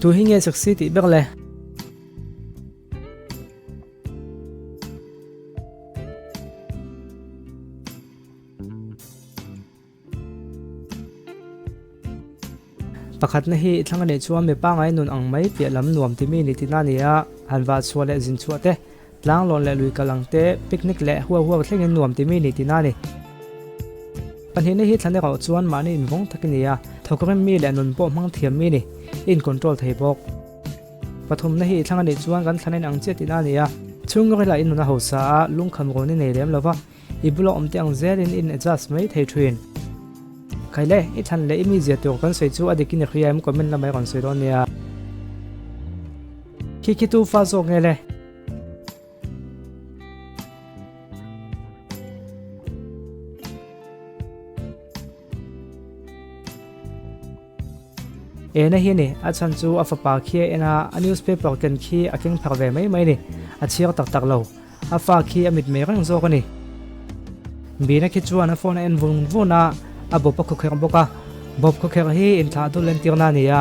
Tu hi nge sexy tih ber le? Pakhatna hi i thlang a nih chuan mi pangai nun ang mai piah lam nuam timi ni tina a ni a, han vah chhuah leh zin chhuah te, tlanglawn leh lui kal ang te, picnic leh huau huau thlengin nuam timi ni tina a ni. Pahnihna hi thlan erawh chuan mahni invawng tak i ni a, thawk rem mi leh nun pawh hmang thiam mi ni, i in-control thei bawk. Pathumna hi i thlang a nih chuan kan thlan a inang chiah tina a ni a, chhungril ah i nun a hausa a, lungkham rawn i nei lem lo va, I bula awm te ang zelin in adjust mai thei thin. Khaile, i thlan leh i mizia tur kan sawi chu a dik in i hria em comment lamah i rawn sawi dawn nia. Khi khi tu fa zawk nge le? Ena hi a ni, a chhan chu a fapa khi a en a, a newspaper ken khi a keng phar ve mai mai a ni, a chhiar tak tak lo. A fa khi a mit mai reng zawk a ni. Bina khi chuan a phone a en vung vun a, a bawp a khawkherh bawk a. Bawp khawkherh hi inthlah dul entirna a ni a,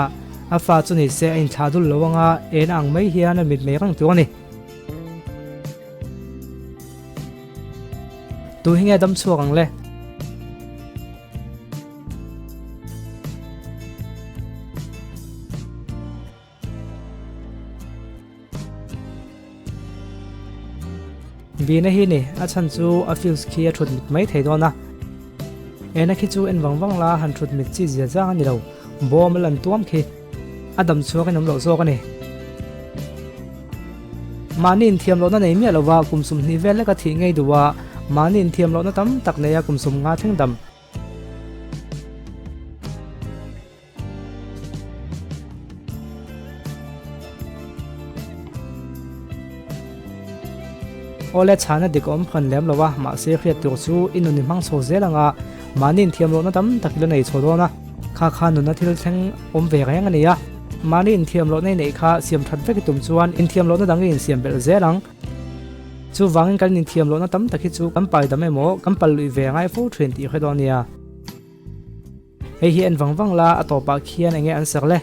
a fa chu ni se a inthlah dul lo anga ena ang mai hian a mit mai reng tur a ni. Tu hi nge dam chhuak ang le? Bina hi ni, a chhan chu a fuse khi a thut mit mai thei dawn a. Ena khi chu en vang vang la han thut mit chi zia zang a ni lo, bawm a lan tuam khi. A dam chhuak in awm loh zawk a ni. Mahni inthiam lohna nei miah lova kum 20 vel leka thih ngei duh a, mahni inthiam lohna tam tak neia kum 50 thleng dam. Awle chhana dik awm phan lem lo a, mahse hriat tur chu i nun i hmang chho zel anga mahni inthiam lohna tam tak i la nei chho dawn a, kha kha nuna thil thleng awm ve reng a ni a, mahni inthiam lohna i neih kha siam that vek i tum chuan inthiam lohna dang i insiam belh zel ang. Chuvangin kan inthiam lohna tam tak hi chu kan pai dam emaw kan pal luih ve ngai fo thin tih hre dawn nia. Hei hi en vang vang la, a tawpah khian enge an ser le?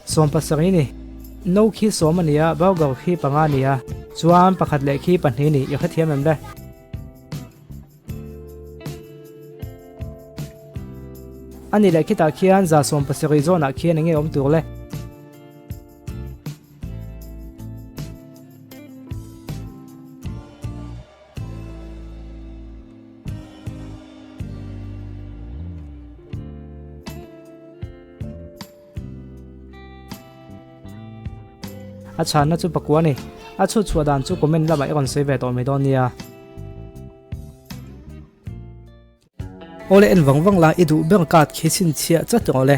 70 ni. No khi 10 a ni a, burger khi 5 a ni a, chuan pakhat leh khi 2 ni, i hrethiam em le? A ni leh khitah khian 70 zawnah khian enge awm tur le? A chhanna chu pakua a ni. A chhut chhuah dan chu comment lamah i rawn sawi ve tawh mai dawn nia. Awle en vang vang la i duh ber card khi chhinchhiah chat rawh le.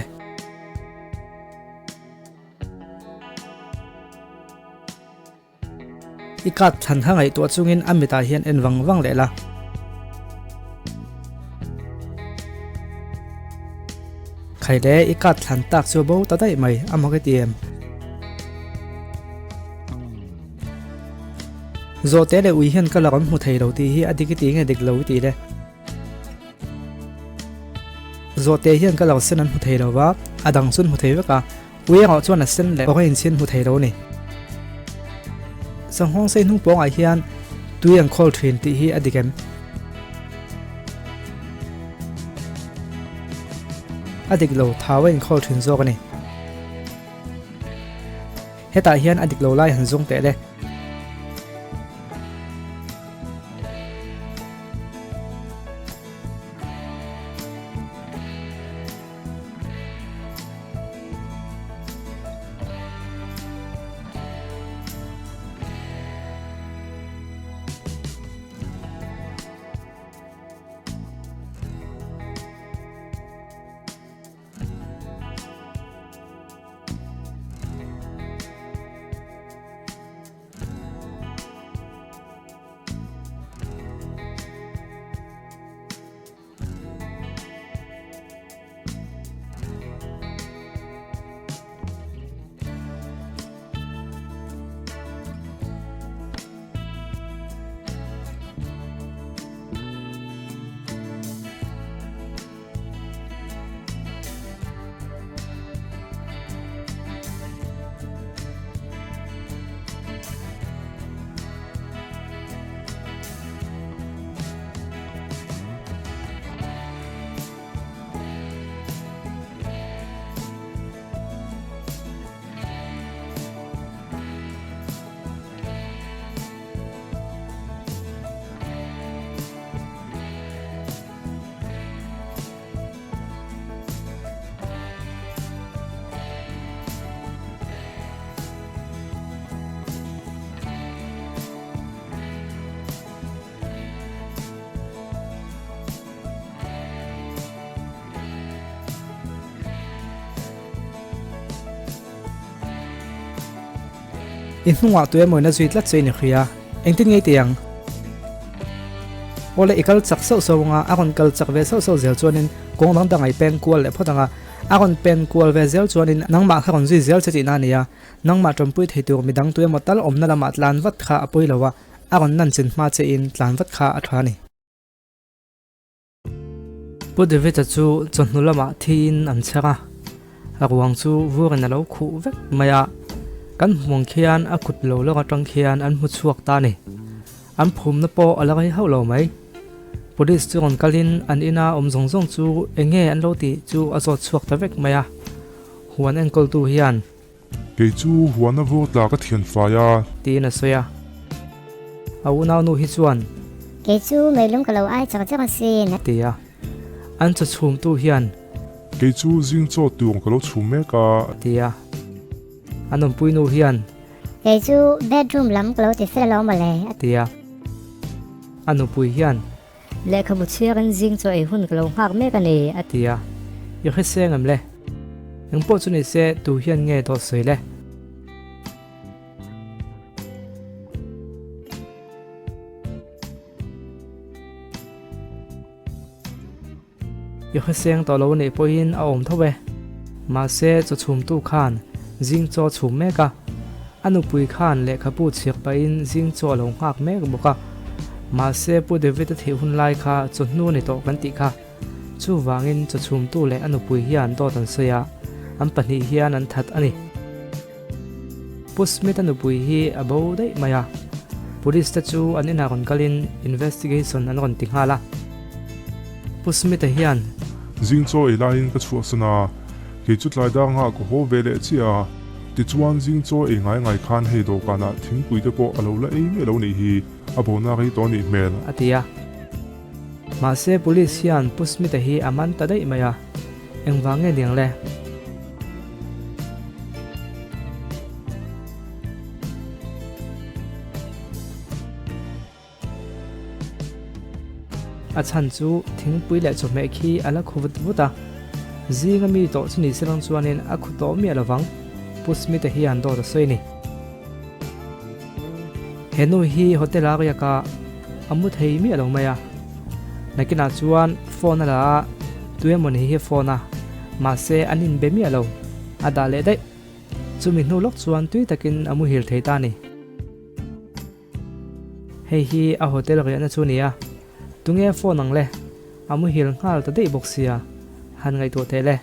I card thlan kha ngaihtuah chungin a mitah hian en vang vang leh la. Khaile i card thlan tak chu a bo ta daih mai a mak i ti em? Zawhte leh ui hian ka la rawn hmu thei lo tih hi a dik i ti nge dik lo i tih le? Zawhte hian ka lo sen an hmu thei lo va, a dang chu an hmu thei vek a, ui erawh chuan a sen leh orange hi an hmu thei lo a ni. Sanghawng sei hnung pawngah hian tui an khawl thin tih hi a dik em? A dik lo, thau a inkhawl thin zawk a ni. Hetah hian a dik lo lai han zawng teh le. I hnungah tuemaw in a zui tlat che i ni hria. Engtin nge i ti ang? Awle i kal chak sauh sauh anga a rawn kal chak ve sauh sauh zel chuanin kawng dang dang a i peng kual leh phawt ang a. A rawn pen kual ve zel chuanin nangmah kha rawn zui zel che tihna a ni a. Nangmah ṭawmpui thei tur midang tuemaw tal awmna lamah tlan vat kha a pawi lo a, a rawn nan chin hma che in tlan vat kha a ṭha a ni. Pu David-a chu chawhnu lamah thiin an chher a, a ruang chu vurin a lo khuh vek mai a, kan hmuang khian a kut lo lawk aṭang khian an hmu chhuak ta a ni. An phumna pawh a la rei hauh lo mai. Police chu rawn kalin an ina awm zawng zawng chu eng nge an lo tih chu a zawt chhuak ta vek mai a, huan enkawltu hian. Kei chu huana vur tla ka thian fai a. Tiin a sawi a. A unaunu hi chuan. Kei chu meilung ka lo ai chak chak asin. A ti a. An chaw chhumtu hian. Kei chu zing chaw tur ka lo chhum mek a. A ti a. A nawmpuinu hian. Kei chu bedroom lam ka lo ti fel alawm mawle. A ti a. A nupui hian. Lehkhabu chhiarin zing chaw ei hun ka lo nghak mek a ni, a ti a. I hre seng em le? Eng pawh chu ni se, tu hian nge dawt sawi le? I hre seng tawh lo anih pawhin a awm tho e. Mahse, chaw chhumtu khan zing chaw chhum mek a. A nupui khan lehkhabu chhiak pahin zing chaw a lo nghak mek bawk a. Mahse, Pu David-a theih hun lai kha chawhnu a ni tawh kan tih kha. Chuvangin chaw chhumtu leh a nupui hian dawt an sawi a, an pahnih hian an that a ni. Pu Smith-a nupui hi a bo daih mai a, Police te chu an inah rawn kalin investigation an rawn ti nghal a. Pu Smith-a hian. Zing chaw ei laiin ka chhuahsan a, kei chu tlai dang ah ka haw ve leh chiah a, tichuan zing chaw ei ngai ngai khan hei dawhkanah thingpui te pawh a lo la ei miah lo nih hi, a bona rei tawh nih hmel. A ti a. Mahse Police hian Pu Smith-a hi a man ta daih mai a, engvang nge niang le? A chhan chu thingpui leh chawhmeh khi a la khu vut vut a, zinga mi tawh chu ni se lang chuanin a khu tawh miah lovang, Pu Smith-a hian dawt a sawi a ni. He nu hi hotel a riak a, a mu thei miah lo mai a. Nakinah chuan phone a la a, tuemaw ni hi phone a, mahse an inbe miah lo, a dah leh daih. Chumi hnu lawk chuan tui takin a muhil thei ta a ni. Hei hi a hotel riahna chu a ni a, tunge phone ang le? A muhil nghal ta daih bawk sia, han ngaihtuah teh le.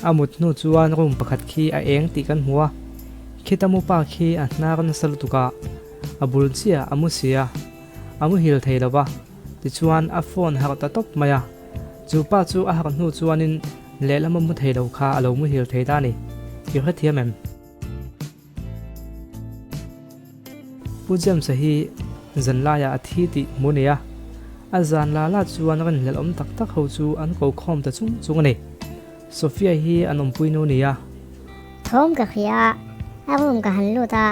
A mut hnu chuan room pakhat khi a eng tih kan hmu a, khita mu pa khi a hnar nasa lutuk a, a bul chiah a mu si a, a muhil thei lo va, tichuan a phone harh ta tawp mai a, chu pa chu a harh hnu chuanin lehlam a mu thei lo kha a lo muhil thei ta a ni, i hrethiam em? Pu James-a hi zan laiah a thi tih hmu a ni a, a zan la la chuan rinhlelh awm tak tak ho chu an ko khawm ta chung chung a ni. Sophia hi an awmpui nu a ni a. Thawm ka hria a, a room ka han lut a,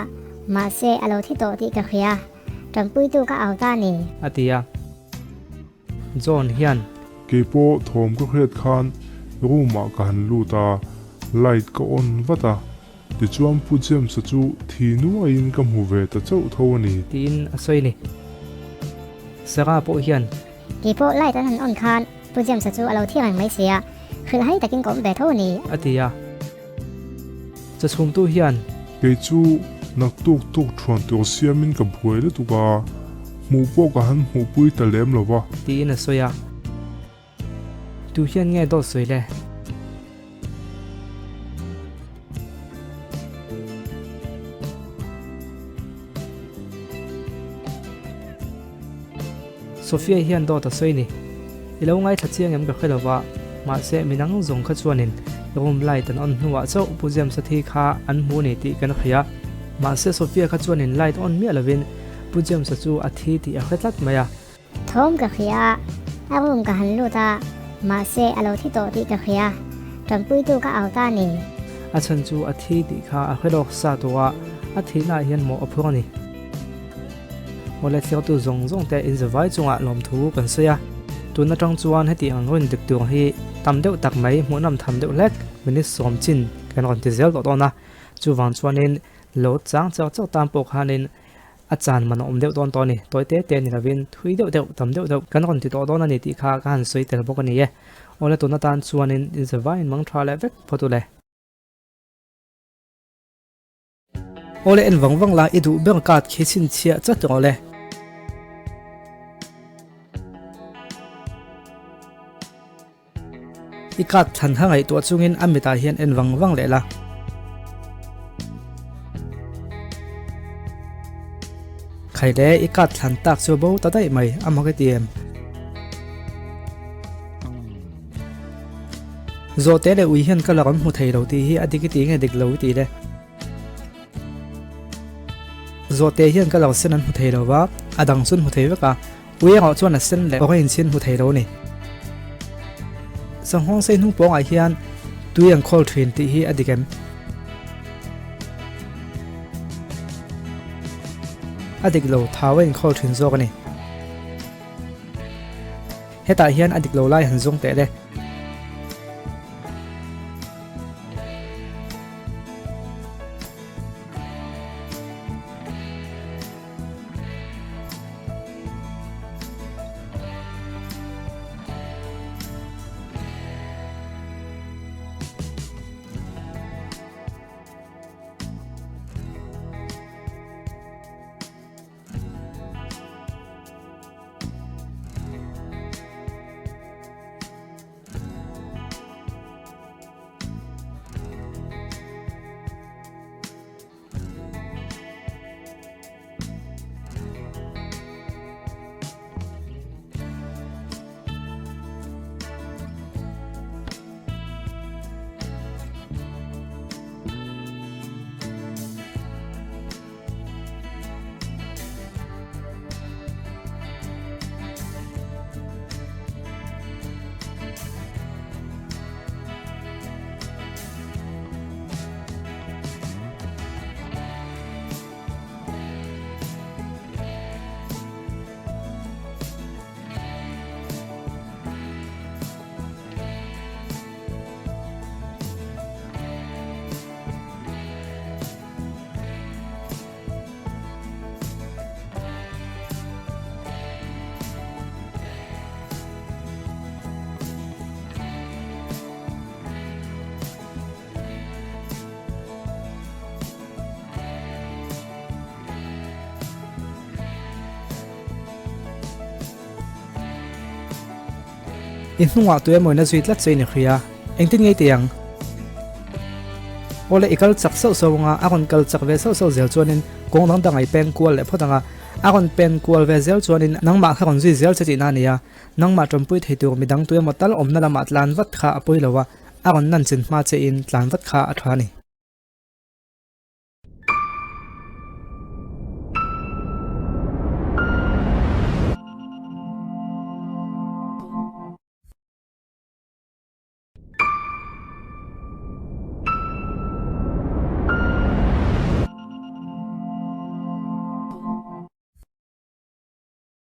mahse a lo thi tawh tih ka hria, tanpuitu ka au ta a ni. A ti a. John hian. Keipawh thawm ka hriat khan room ah ka han lut a, light ka on vat a, tichuan Pu James-a chu thi nuaiin ka hmu ve ta chauh tho a ni. Tiin a sawi a ni. Sarah pawh hian. Keipawh light an han on khan Pu James-a chu a lo thi reng mai sia, hrilh hai takin ka awm ve tho a ni. A ti a. Chachhumtu hian. Kei chu naktuk tuk thuan tur siamin ka buai lutuk a, hmuh pawh ka han hmuhpui ta lem lo va. Tiin a sawi a. Tu hian nge dawt sawi le? Sophia hian dawt a sawi ni. I lo ngaithla chiang em ka hre lo va, mahse mi nang zawng kha chuanin room light an on hnuah chauh Pu James-a thi kha an hmu ni tih kan hria. Mahse Sophia kha chuanin light on miah lovin Pu James-a chu a thi tih a hre tlat mai a. Thawm ka hria a, a room ka han lut a, mahse a lo thi tawh tih ka hria. Tanpuitu ka au ta ni. A chhan chu a thi tih kha a hre lawk sa tawh a, a thihnaah hian mawh a phur a ni. Awle thliartu zawng zawng te inzavai chungah lawmthu kan sawi a. Tun atang chuan heti ang rin dik tur hi tam deuh tak mai hmuhnawm tham deuh hlek minute sawm chin kan rawn ti zel tawh dawn a. Chuvang chuanin lo chang char char tan pawh khanin a chan man a awm deuh dawn tawh a ni. Tawi te te ni lovin thui deuh deuh tam deuh deuh kan rawn ti tawh dawn a ni tih kha ka han sawi tel bawk a ni e. Awle tun atan chuanin inzavaiin mang tha leh vek phawt u le. Awle en vang vang la i duh ber card khi chhinchhiah chat rawh le. I card thlan kha ngaihtuah chungin a mitah hian en vang vang leh la. Khai le i card thlan tak chu bo ta daih mai a mak i ti em? Zawhte leh ui hian ka la rawn hmu thei lo tih hi a dik i ti nge dik lo i ti le. Zawhte hian ka lo sen an hmu thei lo va, a dang chu an hmu thei vek a, ui erawh chuan a sen leh orange hi an hmu thei lo a ni. Sanghawng sei hnung pawngah hian tui an khawl thin tih hi a dik em? A dik lo, thau a inkhawl thin zawk a ni. Hetah hian a dik lo lai han zawng teh le. I hnungah tu emaw in a zui tlat che i ni hria, engtin nge i ti ang? Awle i kal chak sauh sauh anga a rawn kal chak ve sauh sauh zel chuanin kawng dang dang a i peng kual leh phawt anga a rawn pen kual ve zel chuanin nangmah kha rawn zui zel che tihna a ni a, nangmah tanpui thei tur midang tu emaw tal awmna lamah tlan vat kha a pawi lo a, a rawn nan chin hma che in tlan vat kha a tha a ni.